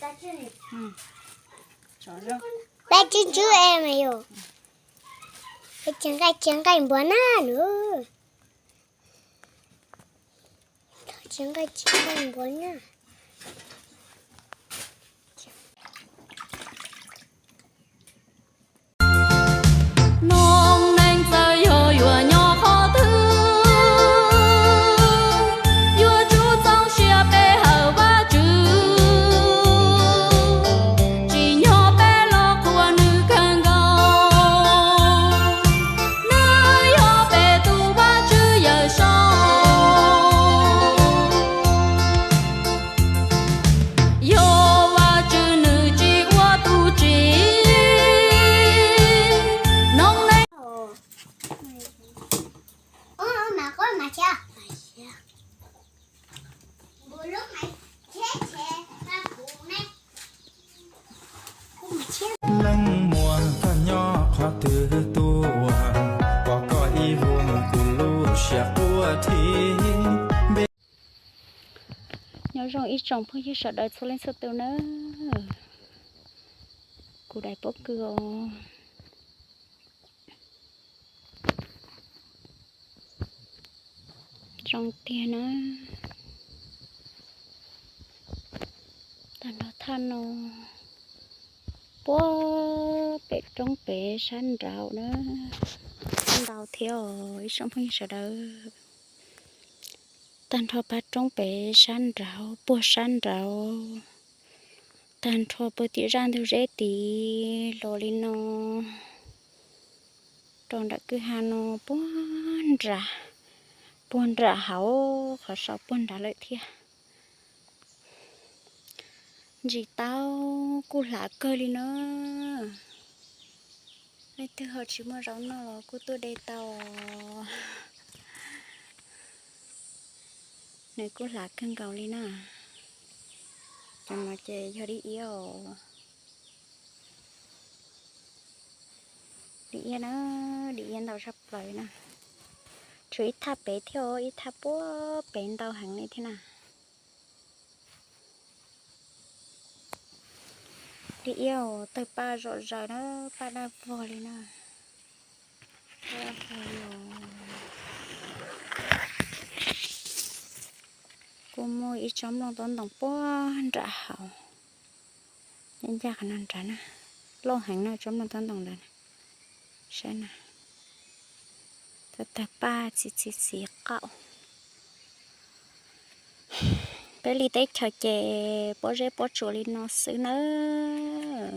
Peb tswb tswb es mas yus, peb tsis nqaij tsis nqaij npua na nws. Tsis nqaij tsis nqaij npua na. Noob neej txawm yog yuav nyob qhov twg, yuav tsum txooj siab pe hawm Vajtswv. Tsim nyog peb los qhuas nws kawg nkaus, nws yog peb tus Vajtswv Yawm Saub. Yog Vajtswv nws tsis ua tus tsim, noob neej Leej muam, koj nyob qhov twg tuaj, pom koj ib vuag kuv lub siab quaj thib. Nyob zoo ib tsoom phooj ywg sawv daws txhua leej txhua tus nawb. Kuv daim pob kws os, zoo tiag na. Tag nrho thaj no puag pem roob pem sab nraud na, ntau thiab os ib tsoom phooj ywg sawv daws. Tag nrho pab roob pem sab nraud puag sab nraud, tag nrho puag tim zaj ntug zeb tid los li no rau nram kwj ha no puag nram, puag nram hauv qhov saud puag nrad lawm thiab. Ntsis tau kuj hlav kawg li na. Leej twg ho tsis muaj zaub noj los kuj tuaj de tau. Nws kuj hlav kawg nkaus li na. Cov no ces yog dib iab os. Dib iab na, dib iab ntau tshaj plaws na. Tshuav ib thaj pem thiab, ib thaj puag pem ntau heev li thiab na. Dib iab tawg paj zom zaws na, paj daj vog li na. Kuj muaj ib tsob nplooj taub ntoos puag nram hauv, ncaj qhov no nrad na, loj heev no tsob nplooj taub ntoos ntawd. Saib na, tawg paj txi txi txiv qaum. Peb li teb chaws ces pob zeb pob tsuas li no xwb nawb.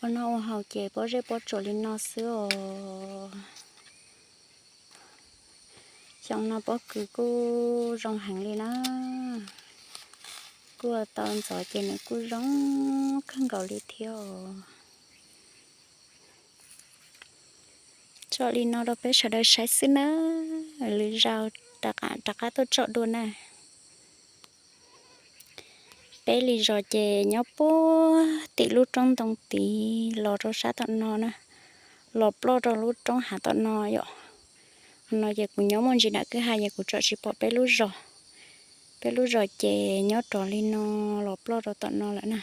Ua noj ua haus ces pob zeb pob tsuas li no xwb os. Xyoo no pob kws kuj zoo heev li na. Kuj tau ntxov ces nws kuj zoo kawg nkaus li thiab os. Tso li no rau peb sawv daws saib xwb na. Lwm zaus rov qab tuaj tsom dua na. Peb li zos ces nyob puag tim lub roob ntoo tid los rau sab tom no na, los ploj rau lub roob hav tom no yom. Qhov no ces kuv nyob muaj ntsis nram kwj ha ces kuv tsom tsis pom peb lub zos. Peb lub zos ces nyob rov li no los ploj rau tom no lawm na.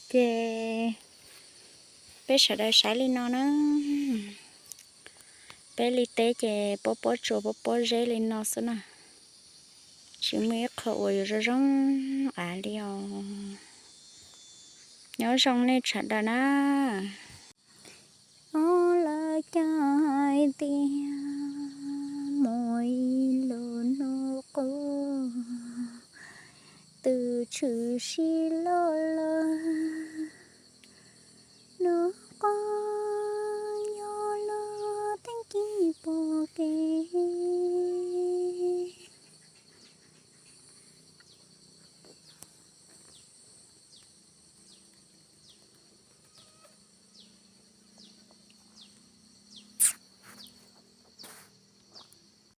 Ces peb sawv daws saib li no na. Peb li teb ces pob pob tsuas pob pob zeb li no xwb na. Tsis muaj ib qho uas yuav zoo zoo av li os. Nyob zoo nej sawv daws na. Ob lawv cov hais tias muaj ib lub hnub qub, tus tshwm sim los